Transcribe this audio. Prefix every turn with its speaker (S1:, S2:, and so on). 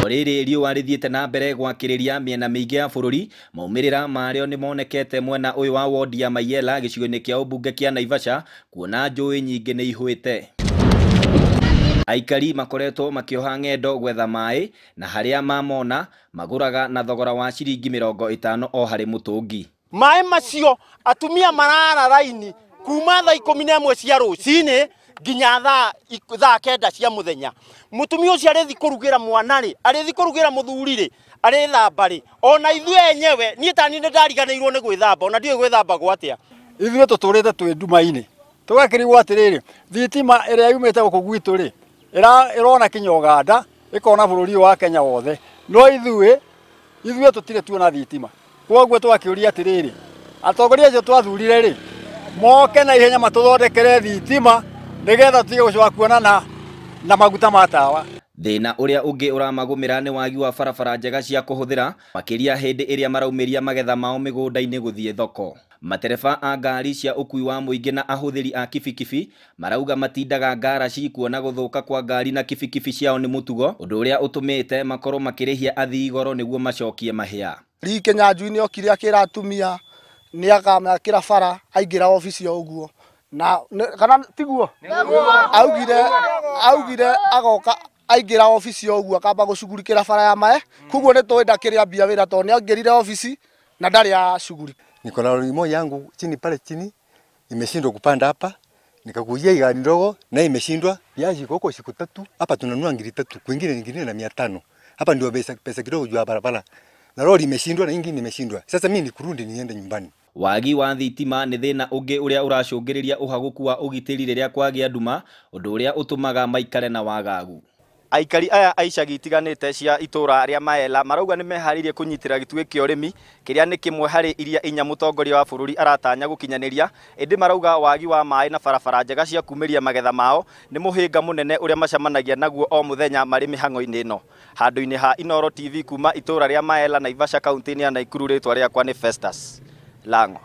S1: Rĩrĩ riũa rĩthiĩte na mbere gwakĩrĩria mĩena mĩingĩ ya bũrũri, maumĩrĩra marĩo nĩ monekete mwena ũyũ wa wodi ya Mayela gĩcigo-inĩ kĩa ũmbunge kĩa Naivasha, kuona njũĩ nyingĩ nĩ ihũĩte. Aikari makoretwo makĩoha ng'endo gwetha maĩ na harĩa mamona magũraga na thogora wa ciringi 50 o harĩ mũtũngi.
S2: Maĩ macio atumia marara raini kuma thaa 11 cia rũcinĩ nginya thaa 9 cia muthenya. Mutumia ũcio arĩthi kũrugĩra mwana rĩ, arĩthi kũrugĩra mũthuri rĩ, arĩthamba rĩ, ona ithuĩ enyewe niĩ tani nĩ ndariganĩirwo nĩ gwĩthamba, ona ndiũĩ gwĩthamba gwa atĩa.
S3: Ithuĩ tũtũrĩte twĩ nduma-inĩ, tũgakĩrigwo atĩrĩrĩ, thitima ĩrĩa yumĩte gũkũ gwitũ rĩ, ĩrona kinya Uganda, ĩkona bũrũri wa Kenya wothe, no ithuĩ tũtirĩ tuona thitima. Kwoguo twakĩũria atĩrĩrĩ, atongoria acio twathurire rĩ, moke na ihenya matũthondekere thitima nĩgetha tũtige gũcoka kuonana na maguta ma tawa.
S1: Thĩna ũrĩa ũngĩ ũramagũmĩra nĩ wagi wa barabara njega cia kũhũthĩra, makĩria hĩndĩ ĩrĩa maraumĩria magetha mao mĩgũnda-inĩ gũthiĩ thoko. Matereba a ngari cia ũkui wa mũingĩ na ahũthĩri a kibikibi marauga matindaga ngaraci kuona gũthũka kwa ngari na kibikibi ciao nĩ mũtugo, ũndũ ũrĩa ũtũmĩte makorwo makĩrĩhia athii goro nĩguo macokie mahĩa.
S4: Lee Kinyanjui nĩ okire akĩra atumia nĩ akamekĩra bara aingĩra obici o ũguo, na kana tiguo augire agoka aingĩra obici o ũguo akamba gũcugurikĩra bara ya maĩ, koguo nĩ tũĩ ndakĩrĩ ambia wĩra tondũ nĩ aingĩrire obici na ndarĩ acugurika.
S5: Niko na lori moja yangu chini pale chini imeshindwa kupanda hapa, nikakujia gari ndogo na imeshindwa. Viazi huko siku 3 hapa tunanunua ngiri 3, kwingine nyingine na 500. Hapa ndio pesa kidogo juu ya barabara. Na lori imeshindwa na nyingine imeshindwa. Sasa mimi nikurudi niende nyumbani.
S1: Wagi wa thitima nĩ thĩna ũngĩ ũrĩa ũracũngĩrĩria ũhagũku wa ũgitĩri rĩrĩa kwagĩa nduma, ũndũ ũrĩa ũtũmaga maikare na wagagu.
S2: Aikari aya a icagi itiganĩte cia itũra rĩa Maela marauga nĩ meharĩirie kũnyitĩra gĩtugĩ kĩa ũrĩmi kĩrĩa nĩ kĩmwe harĩ iria inya mũtongoria wa bũrũri aratanya gũkinyanĩria, ĩndĩ marauga wagi wa maĩ na barabara njega cia kumĩria magetha mao nĩ mũhĩnga mũnene ũrĩa macemanagia naguo o mũthenya marĩ mĩhang'o-inĩ ĩno. Handũ-inĩ ha Inooro TV kuma itũra rĩa Maela, Naivasha, kaunti-inĩ ya Nakuru, rĩtwa rĩakwa nĩ Festus Lango.